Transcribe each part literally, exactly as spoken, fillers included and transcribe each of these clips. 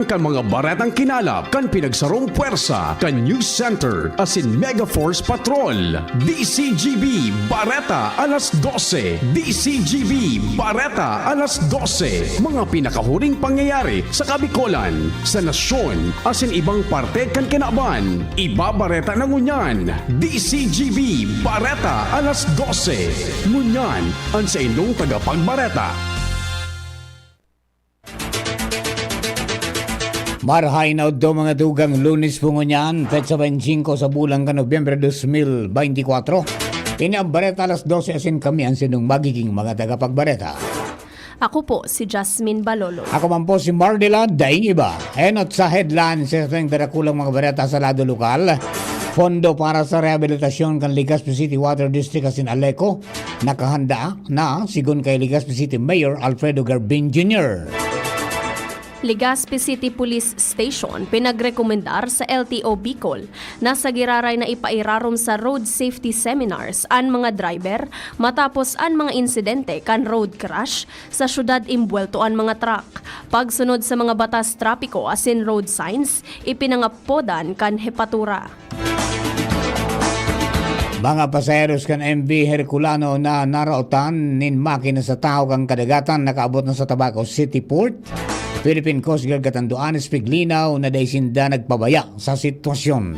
Kan mga baretang kinalap kan pinagsarong pwersa kan News Center asin Mega Force Patrol. D C G B Bareta alas dose. D C G B Bareta alas dose. Mga pinakahuring pangyayari sa Kabikolan, sa nasyon, asin ibang parte kan kinaban. Ibabareta na ngunyan. D C G B Bareta alas dose. Ngunyan, an saindong tagapagbareta. Marahay na udto, mga tugang, Lunes po ngunyan, petsa baynte singko sa bulan kan Nobyembre dos mil baynte kwatro. Ini an Bareta alas dose, asin kami an saindong magiging mga tagapagbareta. Ako po si Jasmine Balolo. Ako man po si Mardila Daing Iba. Enot sa headlines sa ating darakulang mga bareta sa lado lokal. Pondo para sa rehabilitasyon kan Legazpi City Water District asin Aleco nakahanda na, sigon kay Legazpi City Mayor Alfredo Garbin Junior. Legazpi City Police Station pinagrekomendar sa L T O Bicol na sa giraray na ipairarom sa road safety seminars an mga driver matapos an mga insidente kan road crash sa syudad imbuwelto an mga truck. Pagsunod sa mga batas trapiko asin road signs, ipinangapodan kan hepatura. Mga pasaheros kan M V Herculano na naraotan nin makina sa tahaw kan kadagatan nakaabot na sa Tabaco City Port. Philippine Coast Guard katanduan, espiglinaw na dai sinda nagpabaya sa sitwasyon.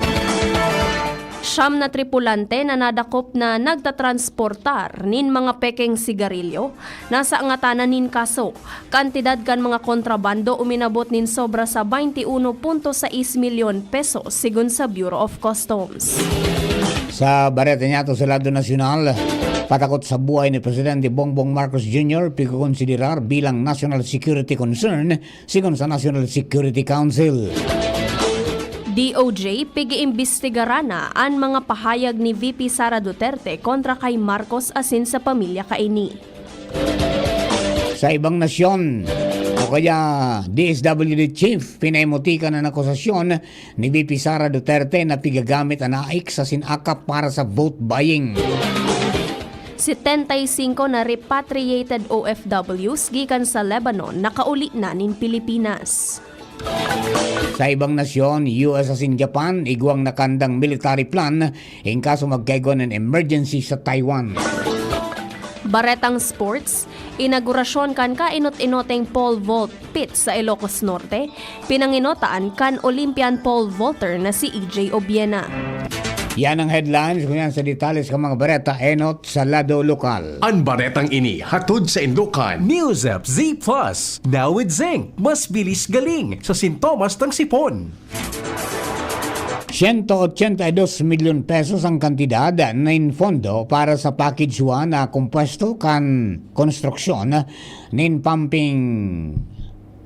Siyam na tripulante na nadakop na nagtatransportar nin mga pekeng sigarilyo nasa angatanan nin kaso. Kantidad kan mga kontrabando uminabot nin sobra sa baynte uno punto sais milyon pesos, sigon sa Bureau of Customs. Sa bareta niyato sa lado nasyonal, patakot sa buhay ni Presidente Bongbong Marcos Junior pigkokonsiderar bilang national security concern, sigon sa National Security Council. D O J, pig-iimbestigaran na an mga pahayag ni V P Sara Duterte kontra kay Marcos asin sa pamilya kaini. Sa ibang nasyon, o kaya D S W D chief, pinaimutikan an akusasyon ni V P Sara Duterte na pigagamit an A I C asin akap para sa vote buying. Setenta y cinco na repatriated O F Ws gikan sa Lebanon nakauli na nin Pilipinas. Sa ibang nasyon, U S asin Japan, igwang na kandang military plan in kaso magkaigwa nin emergency sa Taiwan. Baretang sports, inaugurasyon kan kainot-inoteng pole vault pit sa Ilocos Norte, pinangenotan kan Olympian pole vaulter na si E J Obiena. Yan ang headlines. Ngunyan sa detalye kan mga bareta, enot sa lado lokal. An baretang ini hatod saindo kan News App Z Plus, now with Zinc. Mas bilis galing sa sintomas ng sipon. Siyento ochenta y dos milyon pesos ang kantidad nin pondo para sa Package one na kompuesto kan konstruksyon nin pumping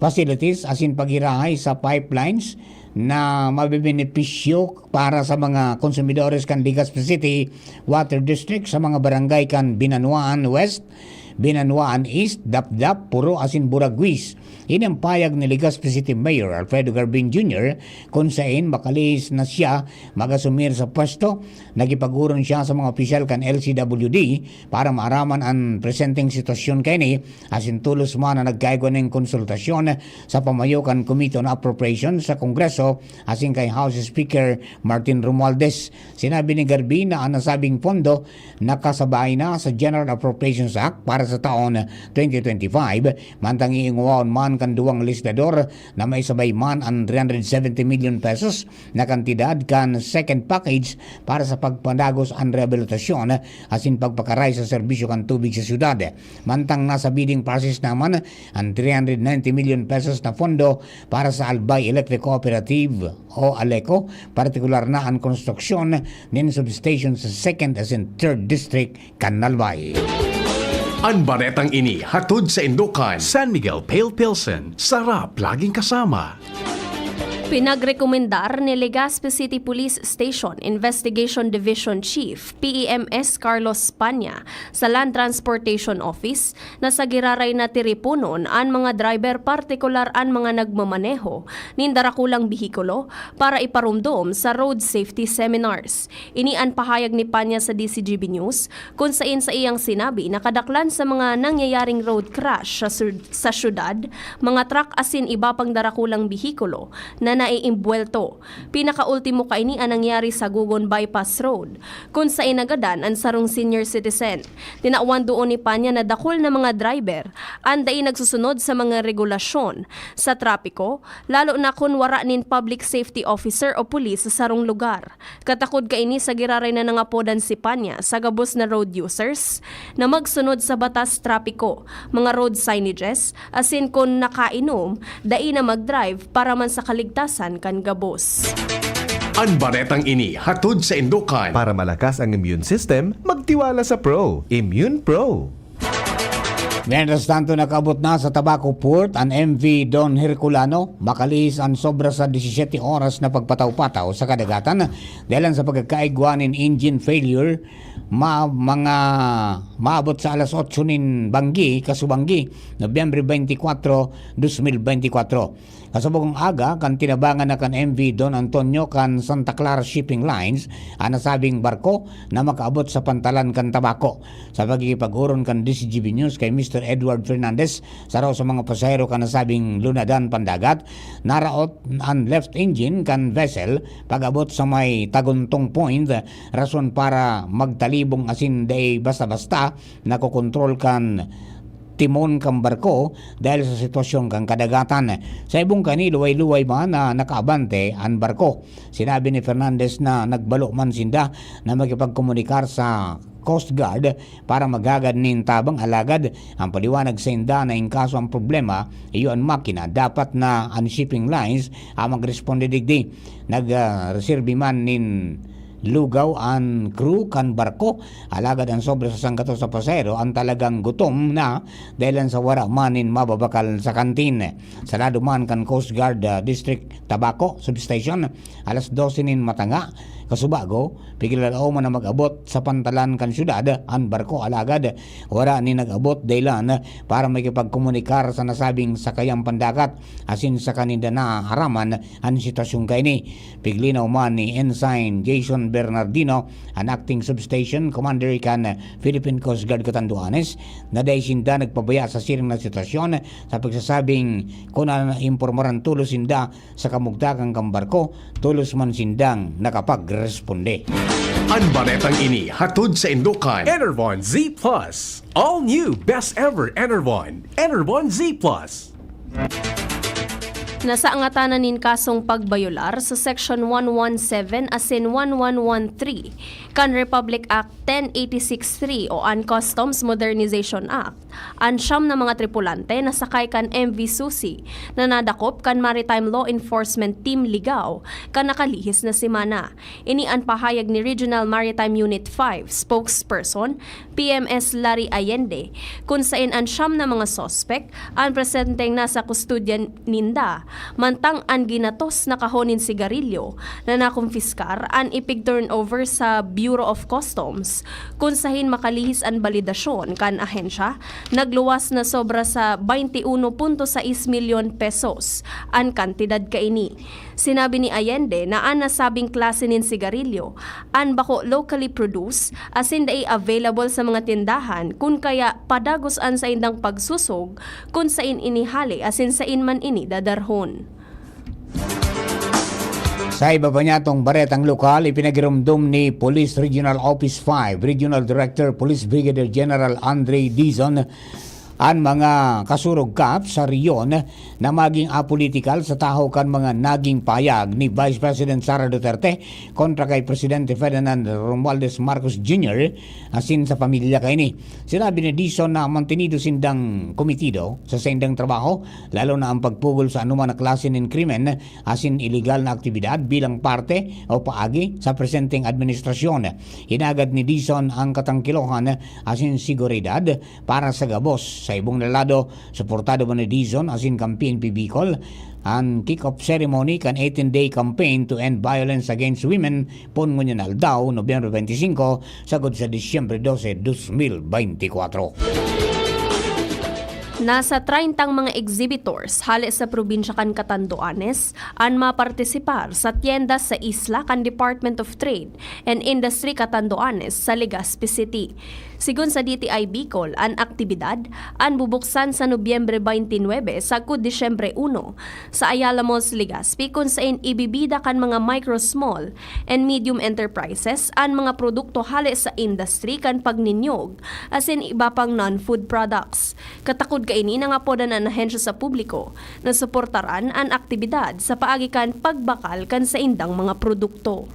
facilities asin paghirahay sa pipelines na mabebenepisyo para sa mga konsumidores kan Legazpi City Water District sa mga barangay kan Binanuan West, Binanuan East, Dapdap, Puro asin Buraguis. Ini ang payag ni Legazpi City Mayor Alfredo Garbin Junior, kun sain makalihis na siya mag-asumir sa pwesto. Nakipag-orong siya sa mga opisyal kan L C W D para maaraman an presenteng sitwasyon kaini, asin tolos man na nagkaigwa nin konsultasyon sa pamayo kan Committee on Appropriations sa Kongreso asin kay House Speaker Martin Romualdez. Sinabi ni Garbin na an nasabing pondo nakasabay na sa General Appropriations Act para sa taon twenty twenty-five, mantang iinguwaon man kan duwang legislador na may sabay man an three hundred seventy million pesos na kantidad kan second package para sa pagpadagos an rehabilitasyon asin pagpakaray sa serbisyo kan tubig sa syudad. Mantang nasa bidding process naman an three hundred ninety million pesos na pondo para sa Albay Electric Cooperative o Aleco, partikular na an konstruksyon nin substation sa second asin third district kan Albay. An baretang ini hatod saindo kan San Miguel Pale Pilsen, sarap laging kasama. Pinagrekomendar ni Legazpi City Police Station Investigation Division Chief P E M S Carlos Panya sa Land Transportation Office na sa giraray na tiriponon an mga driver, partikular an mga nagmamaneho nin darakulang behikulo, para iparumdom sa road safety seminars. Ini an pahayag ni Panya sa D C G B News, kun saen sa iyang sinabi na kadaklan sa mga nangyayaring road crash sa sud-, sa syudad, mga truck asin iba pang darakulang behikulo na naiimbwelto. Pinakaultimo kaini an nangyari sa Gogon Bypass Road, kun saen nagadan an sarong senior citizen. Tinawan duon ni Panya na dakul na mga driver an dai nagsusunod sa mga regulasyon sa trapiko, lalo na kun wara nin public safety officer o pulis sa sarong lugar. Katakod kaini sa giraray na nangapodan si Panya sa gabos na road users na magsunod sa batas trapiko, mga road signages, asin kun nakainom, dai na mag-drive para man sa kaligtasan kan gabos. An baretang ini hatod saindo kan. Para malakas ang immune system, magtiwala sa Pro. Immune Pro. Mientras tanto, nakaabot na sa Tabaco Port an M V Don Herculano. Makalihis an sobra sa disisiyete oras na pagpataw-pataw sa kadagatan dahilan sa pagkakaigwa nin engine failure. Ma, mga maabot sa alas otso nin banggi, kasubanggi, Nobyembre twenty-four, twenty twenty-four. Kasubong aga kan tinabangan na kan M V Don Antonio kan Santa Clara Shipping Lines an nasabing barko na makaabot sa pantalan kan Tabaco. Sa pagkikipag-oron kan D C G B News kay Mister Edward Fernandez, saro sa mga pasahero kan nasabing lunadan pandagat, naraot an left engine kan vessel pag-abot sa may Taguntong Point, rason para magtalibong asin dai basta-basta nakokontrol kan timon kan barko dahil sa sitwasyon kan kadagatan. Sa ibong kani, luway-luway man na nakaabante an barko. Sinabi ni Fernandez na nagbalo man sinda na makipagkomunikar sa Coast Guard para maghagad nin tabang, alagad ang paliwanag sainda na in kaso ang problema iyo an makina, dapat na an shipping lines ang magresponde digdi. Nag-, ah, reserbi man nin lugaw an crew kan barko, alagad an sobra sa sanggatos sa pasahero an talagang gutom na dahilan sa wara man nin mababakal sa kantin. Sa lado man kan Coast Guard, ah, District Tabaco Substation, alas dose nin matanga, kasubago, pigilalaom na mag-abot sa pantalan kan syudad an barko, alagad wara nin nag-abot dahilan para makipagkomunikar sa nasabing sakayang pandagat asin saka ninda naaraman an sitwasyon kaini. Piglinaw man ni Ensign Jason Bernardino, an acting substation commander kan Philippine Coast Guard Catanduanes, na dai sinda nagpabaya sa siring na sitwasyon sa pagsasabing kun naimpormaran tolos sinda sa kamugtakan kan barko, tolos man sindang nakapagresponde. An baretang ini hatod saindo kan Enervon Z Plus. All new best ever Enervon. Enervon Z Plus. Nasangatanan nin kasong pagbayolar sa Section one one seven asin one one one three kan Republic Act ten eighty-six three o an Customs Modernization Act an siyam na mga tripulante na sakay kan M V Susi na nadakop kan Maritime Law Enforcement Team Ligao kan nakalihis na semana. Ini an pahayag ni Regional Maritime Unit five spokesperson P M S Larry Allende, kun saen an siyam na mga suspek an presenteng nasa kustodya ninda, mantang an ginatos na kahon nin sigarilyo na nakumpiskar an ipig-turnover sa Bureau of Customs, kun saen makalihis an balidasyon kan ahensya, nagluwas na sobra sa twenty-one punto sais milyon pesos an kantidad kaini. Sinabi ni Allende na an nasabing klase nin sigarilyo an bako locally produced asin dai available sa mga tindahan, kun kaya padagos an saindang pagsosog kun saen ini hale asin saen man ini dadarhon. Sa iba pa niyatong baretang lokal, ipinagirumdom ni Police Regional Office five Regional Director Police Brigadier General Andre Dizon an mga kasurog kap sa rehiyon na maging apolitikal sa tahaw kan mga naging pahayag ni Vice President Sara Duterte kontra kay Presidente Ferdinand Romualdez Marcos Junior asin sa pamilya kaini. Sinabi ni Dizon na mantinido sindang komitido sa saindang trabaho, lalo na ang pagpugol sa anoman na klase nin krimen asin ilegal na aktibidad bilang parte o paagi sa presenteng administrasyon. Hinagad ni Dizon ang katangkilohan asin seguridad para sa gabos. Sa ibong na lado, suportado man ni Dizon asin kan P N P Bicol an kick-off ceremony kan eighteen-day campaign to end violence against women, pon ngunyan aldaw, Nobyembre twenty-five, sagkod sa Disyembre dose, dos mil beintikwatro. Nasa treintang mga exhibitors hale sa probinsya kan Catanduanes an mapartisipar sa tienda sa isla kan Department of Trade and Industry Catanduanes sa Legazpi City. Sigon sa D T I Bicol, an aktibidad an bubuksan sa Nobyembre twenty-nine sagkod Disyembre uno sa Ayala Malls, Legazpi, kun sain ibibida kan mga micro, small, and medium enterprises an mga produkto hale sa industry kan pagninyog asin iba pang non-food products. Katakod kaini, nangapodan an ahensya sa publiko na suportaran an aktibidad sa paagi kan pagbakal kan saindang mga produkto.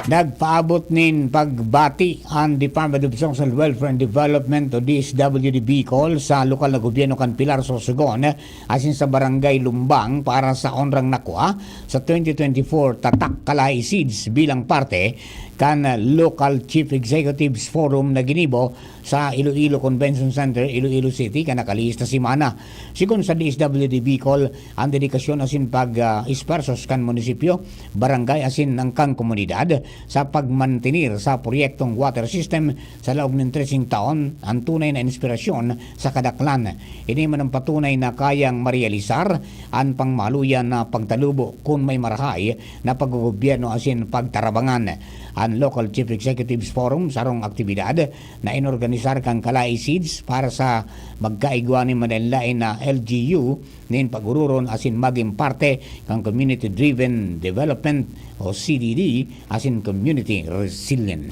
Nagpaabot nin pagbati an Department of Social Welfare and Development o D S W D Bicol sa lokal na gobyerno kan Pilar, Sorsogon, asin sa Barangay Lumbang para sa onrang nakua sa twenty twenty-four Tatak Kalahi Seeds bilang parte kan Local Chief Executives Forum na ginibo sa Iloilo Convention Center, Iloilo City, kan nakalihis na semana. Sigon sa D S W D Bicol, an dedikasyon asin pag, ah, espuwersos kan munisipyo, barangay asin nangkang komunidad sa pagmantenir sa proyektong water system sa laog nin treseng taon, an tunay na inspirasyon sa kadaklan. Ini man an patunay na kayang marealisar an pangmahaluyan na pagtalubo kun may marahay na paggogobyerno asin pagtarabangan. An Local Chief Executives Forum, sarong aktibidad na inorganisar kan Kalahi Seeds para sa magkaigwa nin malaen-laen na L G U nin pag-ororon asin magin parte kan Community Driven Development o C D D asin Community Resilient.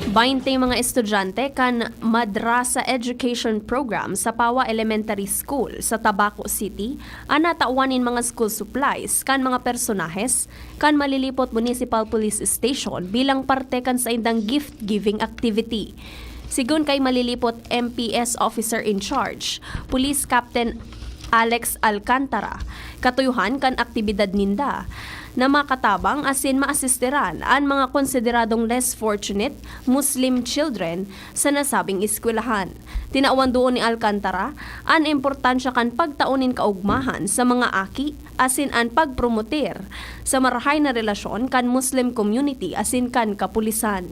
Baynte mga estudyante kan Madrasa Education Program sa Pawa Elementary School sa Tabaco City an natawan nin mga school supplies kan mga personahes kan Malilipot Municipal Police Station bilang parte kan saindang gift-giving activity. Sigon kay Malilipot M P S Officer in Charge, Police Captain Alex Alcantara, katuyohan kan aktibidad ninda na makatabang asin maasistiran an mga konsideradong less fortunate Muslim children sa nasabing eskwelahan. Tinawan duon ni Alcantara an importansya kan pagtao nin kaogmahan sa mga aki asin an pagpromoter sa marahay na relasyon kan Muslim community asin kan kapulisan.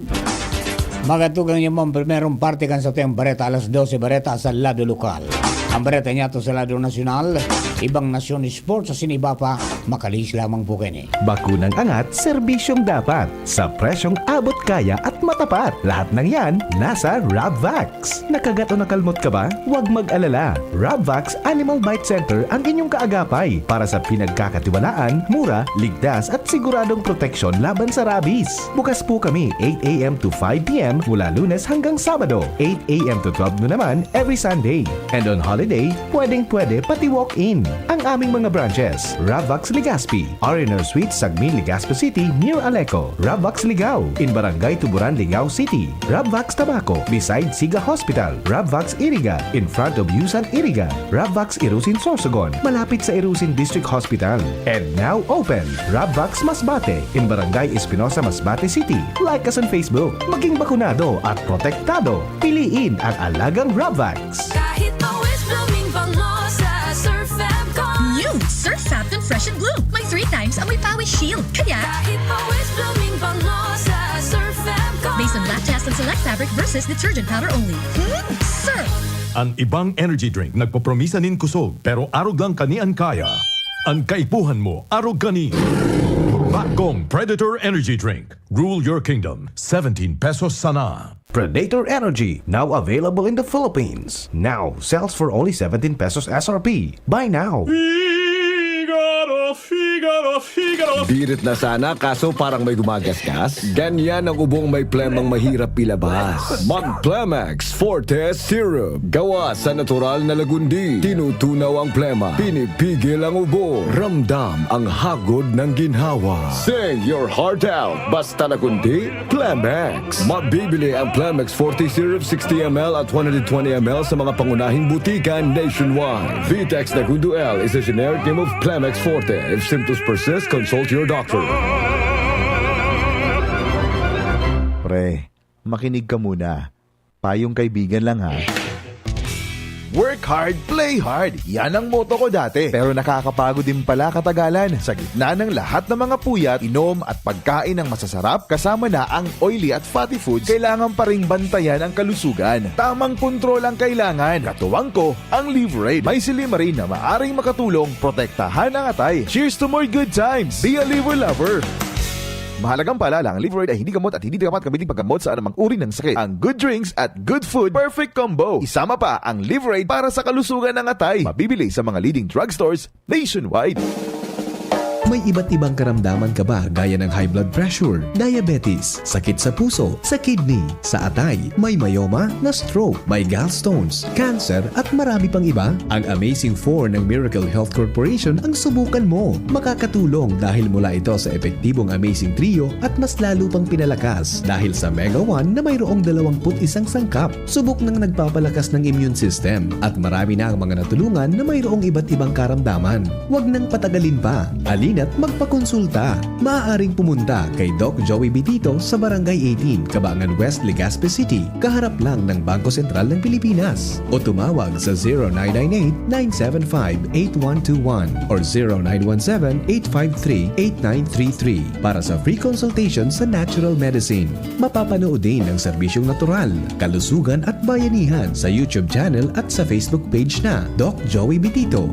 Magatugang niyo man primerong parte kan satuyang bareta alas dose, bareta sa lado lokal. Ang bareta niyato sa lado nasyonal, ibang nasyon, sports asin iba pa, makalihis lamang po kini. Bakunang angat, serbisyong dapat, sa presyong abot kaya at matapat. Lahat ng yan, nasa Rabvax. Nakagat o nakalmot ka ba? Huwag mag-alala. Rabvax Animal Bite Center ang inyong kaagapay para sa pinagkakatiwalaan, mura, ligtas at siguradong proteksyon laban sa rabies. Bukas po kami eight a m to five p m mula Lunes hanggang Sabado, eight a m to twelve noon naman every Sunday. And on holiday, pwedeng-pwede pati walk-in. Ang aming mga branches, Rabvax Legazpi, R and R Suite, Sagmin, Legazpi City, near Aleco. Rabvax Ligao, in Barangay Tuburan, Ligao City. Rabvax Tabaco, beside Siga Hospital. Rabvax Iriga, in front of Yusan Iriga. Rabvax Irusin, Sorsogon, malapit sa Irusin District Hospital. And now open, Rabvax Masbate, in Barangay Espinosa, Masbate City. Like us on Facebook. Maging bakunado at protektado. Piliin ang alagang Rabvax. Kahit pawis, blooming bango sa Surf Fab Con. New Surf Fab Con Fresh and Bloom. May three times amoy pawis shield. Kaya kahit pawis, blooming bango sa Surf Fab Con. Based on lab test and select fabric versus detergent powder only. Hmm? Surf! An ibang energy drink nagpopromisa nin kusog, pero arog lang kani an kaya. An kaipuhan mo, arog kani. Bakong Predator Energy Drink. Rule your kingdom. Seventeen pesos sana. Predator Energy, now available in the Philippines. Now, sells for only seventeen pesos S R P. Buy now. Figaro, Figaro, Figaro. Birit na sana, kaso parang may gumagasgas. Ganyan ang ubong may plemang mahirap ilabas. Mag Plemex Forte Syrup. Gawa sa natural na lagundi. Tinutunaw ang plema. Pinipigil ang ubo. Ramdam ang hagod ng ginhawa. Sing your heart out. Basta lagundi, Plemex. Mabibili ang Plemex Forte Syrup sixty M L at one hundred twenty M L sa mga pangunahing butika nationwide. Vitex Nagundo L is a generic name of Plemex Forte. If symptoms persist, consult your doctor. Pre, makinig ka muna. Payong kaibigan lang, ha. Work hard, play hard. Yan ang motto ko dati. Pero nakakapagod din pala katagalan. Sa gitna ng lahat ng mga puyat, inom at pagkain ng masasarap, kasama na ang oily at fatty foods, kailangan pa ring bantayan ang kalusugan. Tamang kontrol ang kailangan. Katuwang ko, ang Liverade. May silymarin na maaring makatulong protektahan ang atay. Cheers to more good times! Be a Liver Lover! Mahalagang paalala, ang Liverade ay hindi gamot at hindi dapat gamitin paggamot sa anumang uri ng sakit. Ang good drinks at good food, perfect combo. Isama pa ang Liverade para sa kalusugan ng atay. Mabibili sa mga leading drugstores nationwide. May iba't ibang karamdaman ka ba, gaya ng high blood pressure, diabetes, sakit sa puso, sa kidney, sa atay, may myoma, na-stroke, may gallstones, cancer, at marami pang iba? Ang Amazing Four ng Miracle Health Corporation ang subukan mo. Makakatulong dahil mula ito sa epektibong Amazing Trio at mas lalo pang pinalakas dahil sa Mega One na mayroong dalawampu't isang sangkap. Subok nang nagpapalakas ng immune system at marami na ang mga natulungan na mayroong iba't ibang karamdaman. Huwag nang patagalin pa. Halina't magpakonsulta. Maaaring pumunta kay Doc Joey Bitito sa Barangay eighteen, Cabangan West, Legazpi City, kaharap lang ng Bangko Sentral ng Pilipinas. O tumawag sa zero nine nine eight, nine seven five, eight one two one or zero nine one seven, eight five three, eight nine three three para sa free consultation sa natural medicine. Mapapanood din ang serbisyong natural, kalusugan at bayanihan sa YouTube channel at sa Facebook page na Doc Joey Bitito.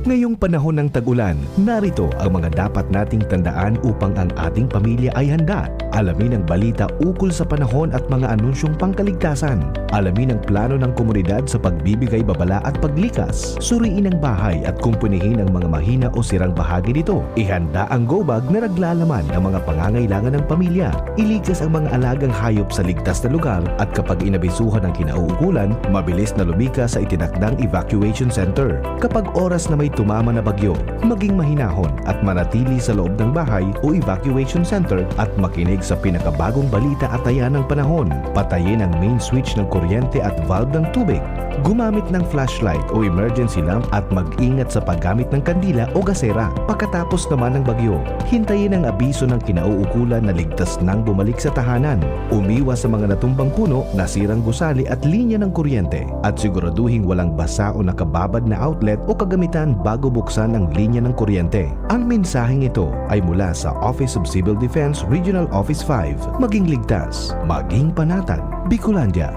Ngayong panahon ng tag-ulan, narito ang mga dapat nating tandaan upang ang ating pamilya ay handa. Alamin ang balita ukol sa panahon at mga anunsyong pangkaligtasan. Alamin ang plano ng komunidad sa pagbibigay babala at paglikas. Suriin ang bahay at kumpunihin ang mga mahina o sirang bahagi nito. Ihanda ang go bag na naglalaman ng mga pangangailangan ng pamilya. Iligtas ang mga alagang hayop sa ligtas na lugar at kapag inabisuhan ang kinauukulan, mabilis na lumikas sa itinakdang evacuation center. Kapag oras na may tumama na bagyo, maging mahinahon at manatili sa loob ng bahay o evacuation center at makinig sa pinakabagong balita at taya ng panahon. Patayin ang main switch ng kuryente at valve ng tubig. Gumamit ng flashlight o emergency lamp at mag-ingat sa paggamit ng kandila o gasera. Pagkatapos naman ng bagyo, hintayin ang abiso ng kinauukulan na ligtas nang bumalik sa tahanan. Umiwas sa mga natumbang puno, nasirang gusali at linya ng kuryente. At siguraduhing walang basa o nakababad na outlet o kagamitan bago buksan ang linya ng kuryente. Ang mensaheng ito ay mula sa Office of Civil Defense Regional Office five. Maging ligtas, maging panatag. Bicolandia.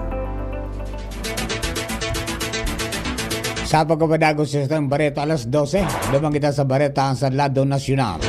Sa pagkapadagos sa Bareta, alas dose, duman kita sa Bareta sa lado nasyonal.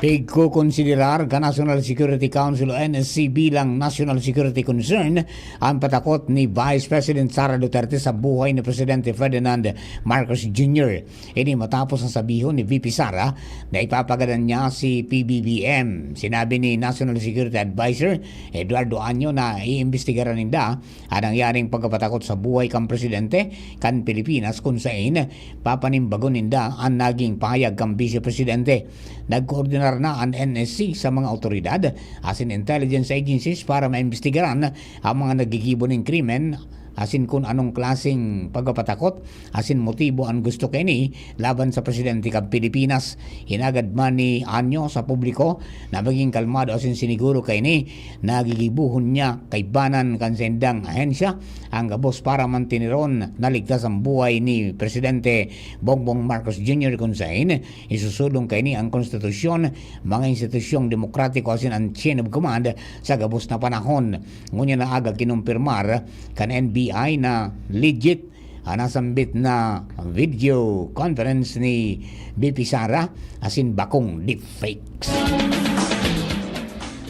Pigkukonsiderar ka National Security Council o N S C bilang national security concern ang patakot ni Vice President Sara Duterte sa buhay ni Presidente Ferdinand Marcos Junior. Ini matapos ang sabihon ni V P Sara na ipapagadan niya si P B B M. Sinabi ni National Security Advisor Eduardo Año na iimbestigaran ninda ang nangyaring pagkapatakot sa buhay kan presidente kan Pilipinas, kun saen papanimbagon ninda an naging pahayag kan Bise Presidente. Nagkoordinar na an N S C sa mga awtoridad asin intelligence agencies para maimbestigaran ang mga naggigibo nin krimen asin kun anong klaseng pagpapatakot asin motibo an gusto kaini laban sa presidente kan Pilipinas. Hinagad man ni Anyo sa publiko na maging kalmado asin siniguro kaini na gigibohon niya kaibanan kan saindang ahensya ang gabos para manteneron na ligtas ang buhay ni Presidente Bongbong Marcos Junior, kun saen isusulong kaini ang konstitusyon, mga institusyong demokratiko asin an chain of command sa gabos na panahon. Ngunyan na aga kinumpirmar kan N B I na legit ang nasambit na video conference ni V P Sara asin bakong deepfakes.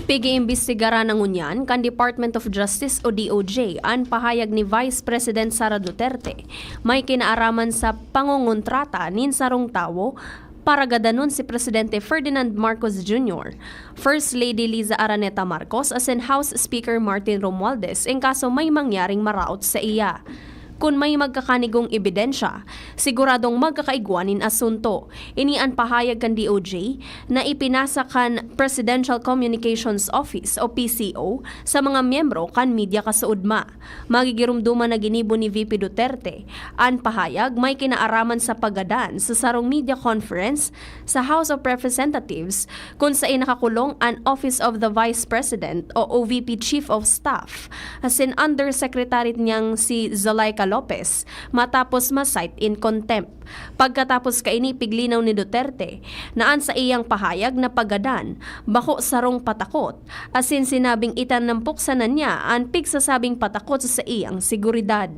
Pig-iimbestigaran na ngunyan kan Department of Justice o D O J an pahayag ni Vice President Sara Duterte, may kinaaraman sa pangongontrata nin sarong tawo para gadanon si Presidente Ferdinand Marcos Junior, First Lady Liza Araneta Marcos asin House Speaker Martin Romualdez in kaso may mangyaring maraot saiya. kun may magkakanigong ebidensya, siguradong magkakaigwa nin asunto. Ini an pahayag kan D O J na ipinasa kan Presidential Communications Office o P C O sa mga miyembro kan media kasuodma. Magigiromdoman na ginibo ni V P Duterte an pahayag may kinaaraman sa paggadan sa sarong media conference sa House of Representatives, kun saen nakakulong an Office of the Vice President o O V P Chief of Staff asin Undersecretary niyang si Zuleika Lopez, matapos ma-cite in contempt. Pagkatapos kaini, piglinaw ni Duterte na an saiyang pahayag na paggadan bako sarong patakot, asin sinabing itanampok sana niya an pigsasabing patakot sa saiyang seguridad.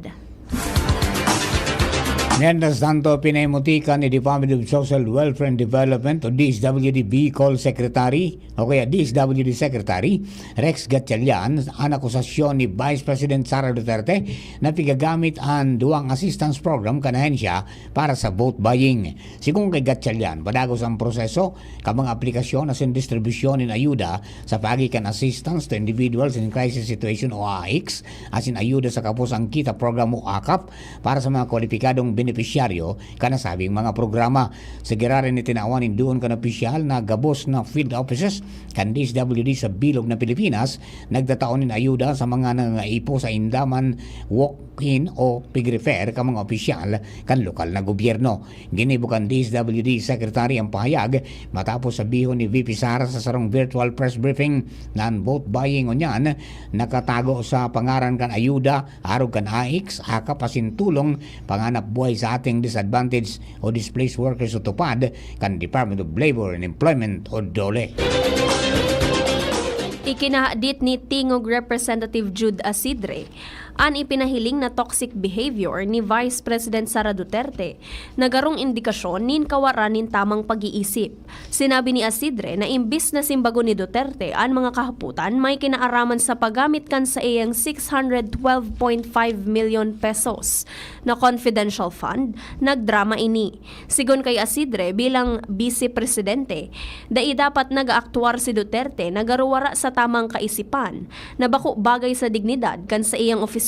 Mientras tanto, pinaimutikan ni Department of Social Welfare and Development o D S W D Bicol Secretary o kaya D S W D Secretary Rex Gatchalian an akusasyon ni Vice President Sara Duterte na pigagamit an duwang assistance program kan ahensya para sa vote buying. Sigon kay Gatchalian, padagos ang proseso kan mga aplikasyon asin distribusyon nin ayuda sa paagi kan Assistance to Individuals in Crisis Situation o AICS asin ayuda sa kapos ang kita program o akap para sa mga kwalipikadong benepisyaryo kan nasabing mga programa. Sa giraray na tinawan nin duon kan opisyal na gabos na field offices kan D S W D sa bilog na Pilipinas, nagtatao nin ayuda sa mga nangangaipo sa indaman walk-in o pig-refer kan mga opisyal kan lokal na gobyerno. Ginibo kan D S W D Secretary ang pahayag matapos sabihon ni V P Sara sa sarong virtual press briefing na an vote buying ngunyan nakatago sa pangaran kan ayuda arog kan AICS, akap asin tulong panghanap buhay sa ating disadvantaged o displaced workers o tupad kan Department of Labor and Employment o DOLE. Ikinahadit ni Tingog Representative Jude Asidre an ipinahiling na toxic behavior ni Vice President Sara Duterte na garong indikasyon nin kawaran nin tamang pag-iisip. Sinabi ni Asidre na imbis na simbagon ni Duterte an mga kahapotan may kinaaraman sa paggamit kan saiyang six hundred twelve point five million pesos na confidential fund, nagdrama ini. Sigon kay Asidre, bilang Bise Presidente, dai dapat nag-aaktuar si Duterte na garo wara sa tamang kaisipan na bako bagay sa dignidad kan saiyang opisina.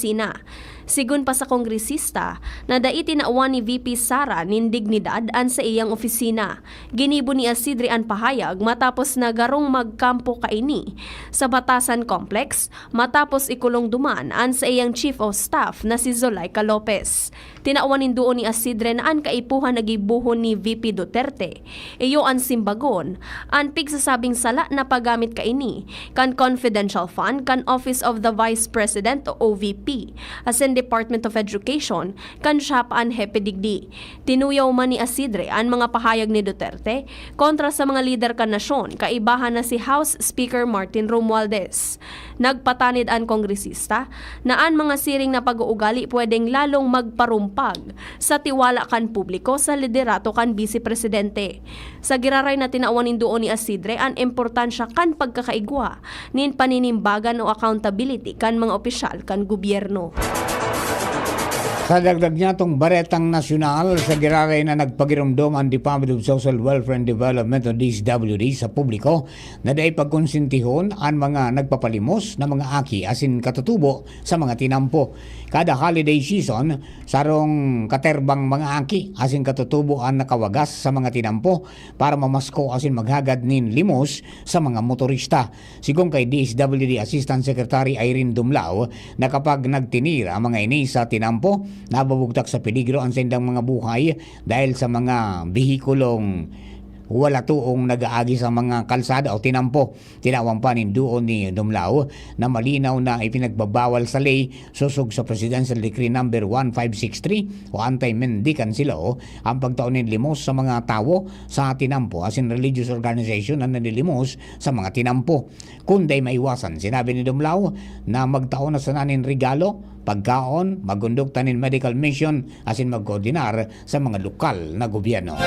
Sigon pa sa kongresista na dai tinawan ni V P Sara nin dignidad an saiyang opisina. Ginibo ni Asidre an pahayag matapos na garong magkampo kaini sa Batasan Complex matapos ikulong duman an saiyang Chief of Staff na si Zuleika Lopez. Tinawan nin duon ni Asidre na an kaipuhan na gibohon ni V P Duterte iyo an simbagon an pigsasabing sala na paggamit kaini kan confidential fund kan Office of the Vice President o O V P asin Department of Education kan siya pa an hepe digdi. Tinuyaw man ni Asidre an mga pahayag ni Duterte kontra sa mga lider kan nasyon, kaibahan na si House Speaker Martin Romualdez. Nagpatanid an kongresista na an mga siring na pag-uugali pwedeng lalong magparumpag sa tiwala kan publiko sa liderato kan Bise Presidente. Sa giraray na tinawan nin duon ni Asidre an importansya kan pagkakaigwa nin paninimbagan o accountability kan mga opisyal kan gobyerno. Sa dagdag niya tong baretang nasyonal, sa giraray na nagpagiromdom ang Department of Social Welfare and Development o D S W D sa publiko na dai pagkonsentihon an mga nagpapalimos na mga aki asin katutubo sa mga tinampo. Kada holiday season, sarong katerbang mga aki asin katutubo an nakawagas sa mga tinampo para mamasko asin maghagad nin limos sa mga motorista. Sigon kay D S W D Assistant Secretary Irene Dumlao na kapag nagtinira ang mga ini sa tinampo, nabubugtak sa peligro ang saindang mga buhay dahil sa mga behikulong wala toong nag-aagi sa mga kalsada o tinampo. Tinawan pa nin duon ni Dumlao na malinaw na ipinagbabawal sa ley sosog sa Presidential Decree Number one five six three o Anti-Mendicancy Law ang pagtao nin limos sa mga tawo sa tinampo asin religious organization na nanlilimos sa mga tinampo. Kun dai maiwasan, sinabi ni Dumlao na magtao na sana nin regalo, pagkaon, magkondukta nin medical mission asin magkoordinar sa mga lokal na gobyerno.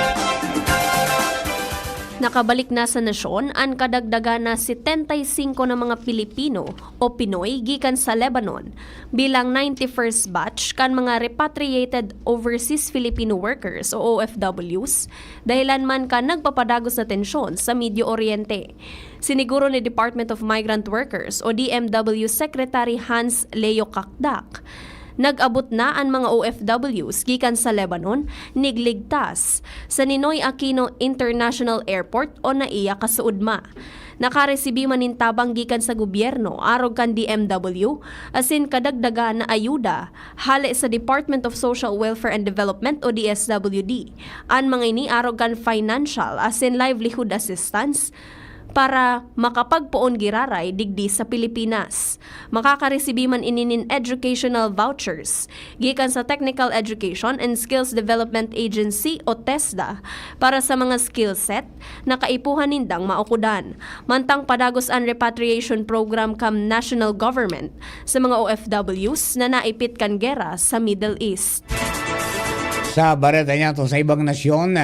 Nakabalik na sa nasyon an kadagdagan na setenta y cinco na mga Pilipino o Pinoy gikan sa Lebanon bilang ninety-first batch kan mga repatriated overseas Filipino workers o O F Ws, dahilan man kan nagpapadagos na tensyon sa Medio Oriente. Siniguro ni Department of Migrant Workers o D M W Secretary Hans Leo Cacdac Nag-abot na an mga O F Ws gikan sa Lebanon, nigligtas sa Ninoy Aquino International Airport o NAIA kasuodma. Nakaresibi man nin tabang gikan sa gobyerno arog kan D M W asin kadagdagan na ayuda hale sa Department of Social Welfare and Development o D S W D. An mga ini arog kan financial asin livelihood assistance para makapagpoon giraray digdi sa Pilipinas. Makakaresibi man ini nin educational vouchers gikan sa Technical Education and Skills Development Agency o TESDA para sa mga skill set na kaipuhan nindang maukodan. Mantang padagos an repatriation program kan national government sa mga O F Ws na naipit kan gera sa Middle East. Sa bareta niya to sa ibang nasyon,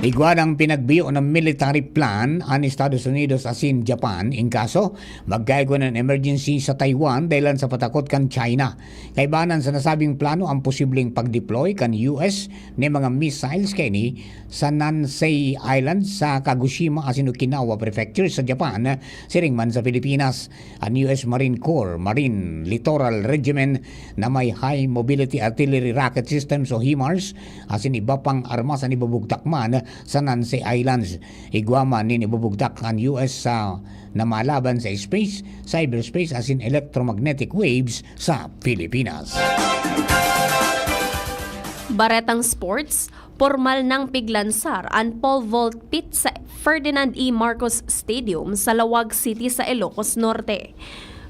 igwa ng pinagbiyo ng military plan an Estados Unidos asin Japan in kaso magkaigwa ng emergency sa Taiwan dahilan sa patakot kan China. Kaibanan sa nasabing plano ang posibleng pag-deploy kan U S ni mga missiles kaini sa Nansei Island sa Kagoshima asin Okinawa Prefecture sa Japan, siring man sa Pilipinas. An U S Marine Corps Marine Littoral Regiment na may High Mobility Artillery Rocket Systems o HIMARS asin iba pang armas an ibubugtak man sa Nansei Islands. Igwa man nin ibubugtak an U S sa na malaban sa space, cyberspace asin electromagnetic waves sa Pilipinas. Baretang sports, pormal nang piglansar an pole vault pit sa Ferdinand E. Marcos Stadium sa Laoag City sa Ilocos Norte.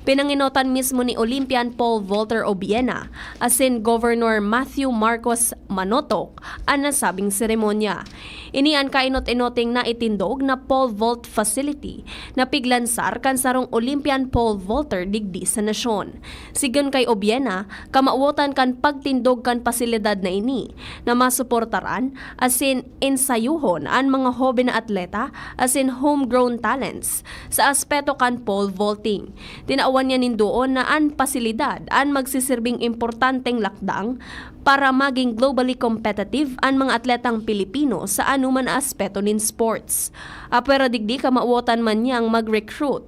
Pinangenotan mismo ni Olympian pole vaulter Obiena asin Governor Matthew Marcos Manotok an nasabing seremonya. Ini an kainot-inoting naitindog na pole vault facility na piglansar kan sarong Olympian pole vaulter digdi sa nasyon. Sigon kay Obiena, kamawotan kan pagtindog kan pasilidad na ini na masuportaran asin ensayuhon an mga hoben na atleta asin homegrown talents sa aspeto kan pole vaulting. Tinawan niya nin duon na an pasilidad an magsisirbing importanteng lakdang para maging globally competitive an mga atletang Pilipino sa anoman na aspeto nin sports. Apwera digdi, kamawotan man niyang mag-recruit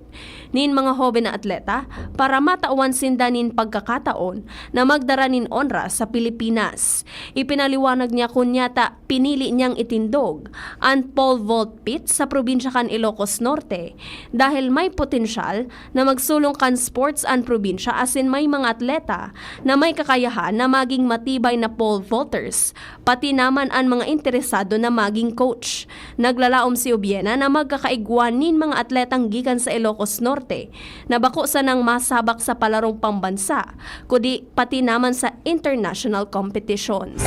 nin mga hoben na atleta para matawan sinda nin pagkakataon na magdara nin onra sa Pilipinas. Ipinaliwanag niya kun nyata pinili niyang itindog an pole vault pit sa probinsya kan Ilocos Norte dahil may potensyal na magsulong kan sports an probinsya asin may mga atleta na may kakayahan na maging matibay na pole vaulters, pati naman an mga interesado na maging coach. Naglalaom si Obiena na magkakaigwa nin mga atletang gikan sa Ilocos Norte na bako sanang masabak sa palarong pambansa, kundi pati naman sa international competitions.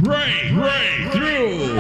Breakthrough!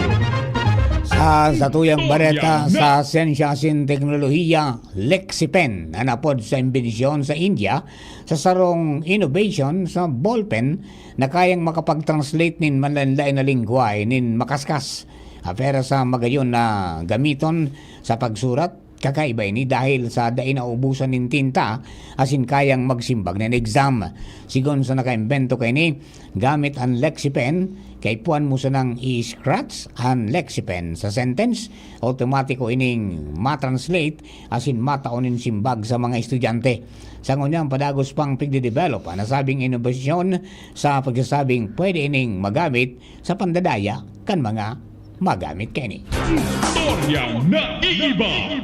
Sa satuyang bareta sa siyensya asin teknolohiya, Lexipen, na napod sa imbensyon sa India sa sarong innovation sa ballpen na kayang makapag-translate nin manlaen-laen na lengwahe nin makaskas. Apera sa magayon na gamiton sa pagsurat, kakaiba ini dahil sa dai nauubusan nin tinta asin kayang magsimbag nin exam. Sigon sa nakaimbento kaini, gamit an Lexipen, kaipuhan mo sanang i-scratch an Lexipen sa sentence, automatiko ining matranslate asin matao nin simbag sa mga estudyante. Sa ngunyan, padagos pang pigde-develop an nasabing inobasyon sa pagsasabing pwede ining magamit sa pandadaya kan mga magamit kaini. Istoryang naiiba.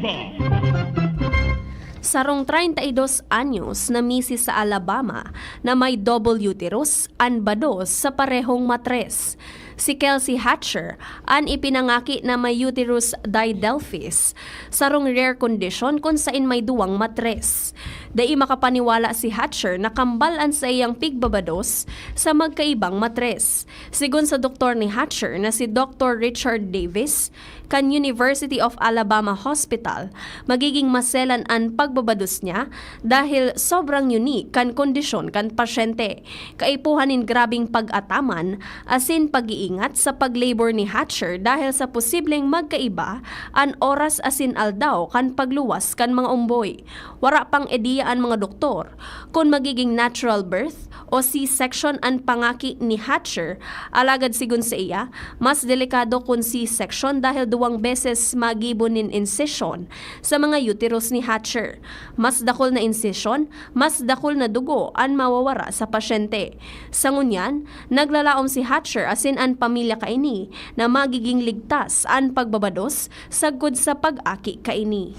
Sarong treinta y dos anyos na misis sa Alabama na may double uterus an bados sa parehong matres. Si Kelsey Hatcher an ipinangaki na may uterus didelphys, sarong rare condition kun sain may duwang matres. Dai makapaniwala si Hatcher na kambal an saiyang pigbabados sa magkaibang matres. Sigon sa doktor ni Hatcher na si Doktor Richard Davis kan University of Alabama Hospital, magiging maselan an pagbabados niya dahil sobrang unique kan kondisyon kan pasyente. Kaipuhan nin grabing pag-ataman asin pag-iingat sa pag-labor ni Hatcher dahil sa posibleng magkaiba an oras asin aldaw kan pagluwas kan mga omboy. Wara pang ideya an mga doktor kun magiging natural birth o C-section an pangaki ni Hatcher, alagad sigon saiya, mas delikado kun C-section dahil duwang beses magibo nin incision sa mga uterus ni Hatcher. Mas dakul na insisyon, mas dakul na dugo an mawawara sa pasyente. Sa ngunyan, naglalaom si Hatcher asin an pamilya kaini na magiging ligtas an pagbabados sagkod sa pag-aki kaini.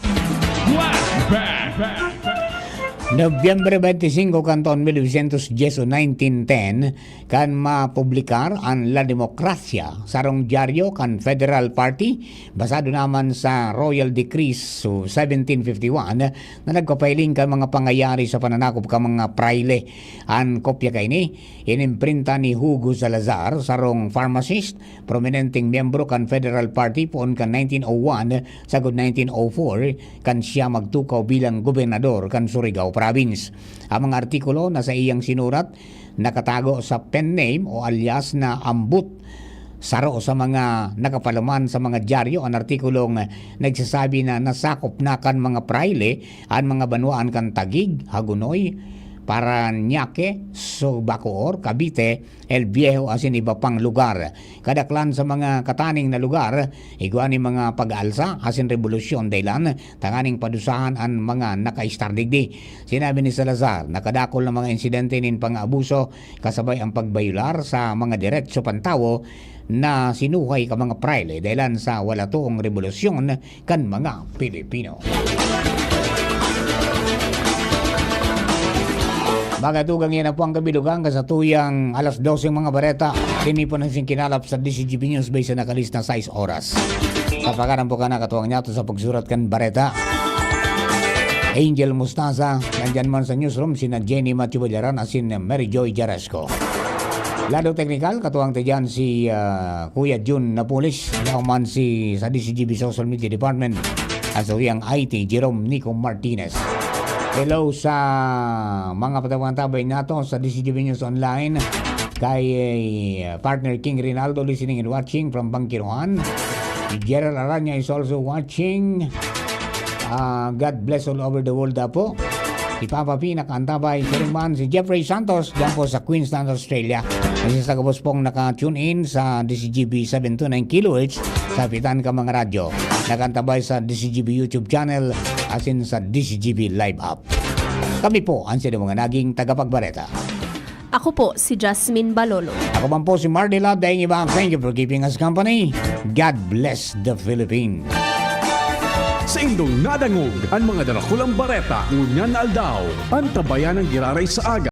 Nobyembre twenty-five kan taon mil novecientos diyes o nineteen ten, kan mapublikar an La Democracia, sarong dyaryo kan Federal Party, basado naman sa Royal Decree so seventeen fifty-one, na nagpapahiling kan mga pangayari sa pananakop kan mga prayle. An kopya kaini, inimprinta ni Hugo Salazar, sarong pharmacist, prominenteng miyembro kan Federal Party poon kan nineteen oh one sagkod nineteen oh four, kan siya magtukaw bilang gobernador kan Surigao Province. Ang mga artikulo na saiyang sinurat nakatago sa pen name o alias na Ambut. Saro sa mga nakapaluman sa mga dyaryo an artikulong nagsasabi na nasakop na kan mga prayle an mga banwaan kan Taguig, Hagonoy, Parañaque, Bacoor, Cavite, El Viejo asin iba pang lugar. Kadaklan sa mga kataning na lugar, igwa nin mga pag-aalsa asin rebolusyon dahilan tanganing padusahan an mga nakaistar digdi. Sinabi ni Salazar na kadakul na mga insidente nin pang-abuso kasabay ang pagbayular sa mga deretso pantawo na sinuhay ka mga prayle dahilan sa wala toong rebolusyon kan mga Pilipino. Mga tugang, yan na po ang kabilugan kan satuyang alas dose mga bareta. Ini po ang singkinalap sa D C G B News Base na kalis na sais oras. Sa pagkanan po ka nakatuwang niya sa pagsurat kan bareta. Angel Mostaza, nandyan man sa newsroom, sina Jenny Matthew Ballaran asin Mary Joy Jarasco. Lado teknikal, katuwang ta dyan si ah, Kuya Jun Napolis, yaman si sa D C G B Social Media Department, at sa Uyang I T, Jerome Nico Martinez. Hello sa mga patawantabay nato sa D C G B News Online, kay ah, partner King Rinaldo, listening and watching from Bangkiruhan. Si Gerald Aranya is also watching. Ah, God bless all over the world, apo. Si Papa P nakaantabay. Siring man si Jeffrey Santos, dyan po sa Queensland, Australia. Kasi sa gabos pong naka-tune in sa D C G B seven two nine kilohertz sa pitan ka mga radyo. Nakaantabay sa D C G B YouTube channel asin sa D C G B Live app. Kami po ang sila mga naging tagapagbareta. Ako po si Jasmine Balolo. Ako man po si Mardy Love, daing iba. Thank you for keeping us company. God bless the Philippines. Sa indong nadangog an mga darakulang bareta ngunyan na aldaw. Antabayan ang giraray sa aga.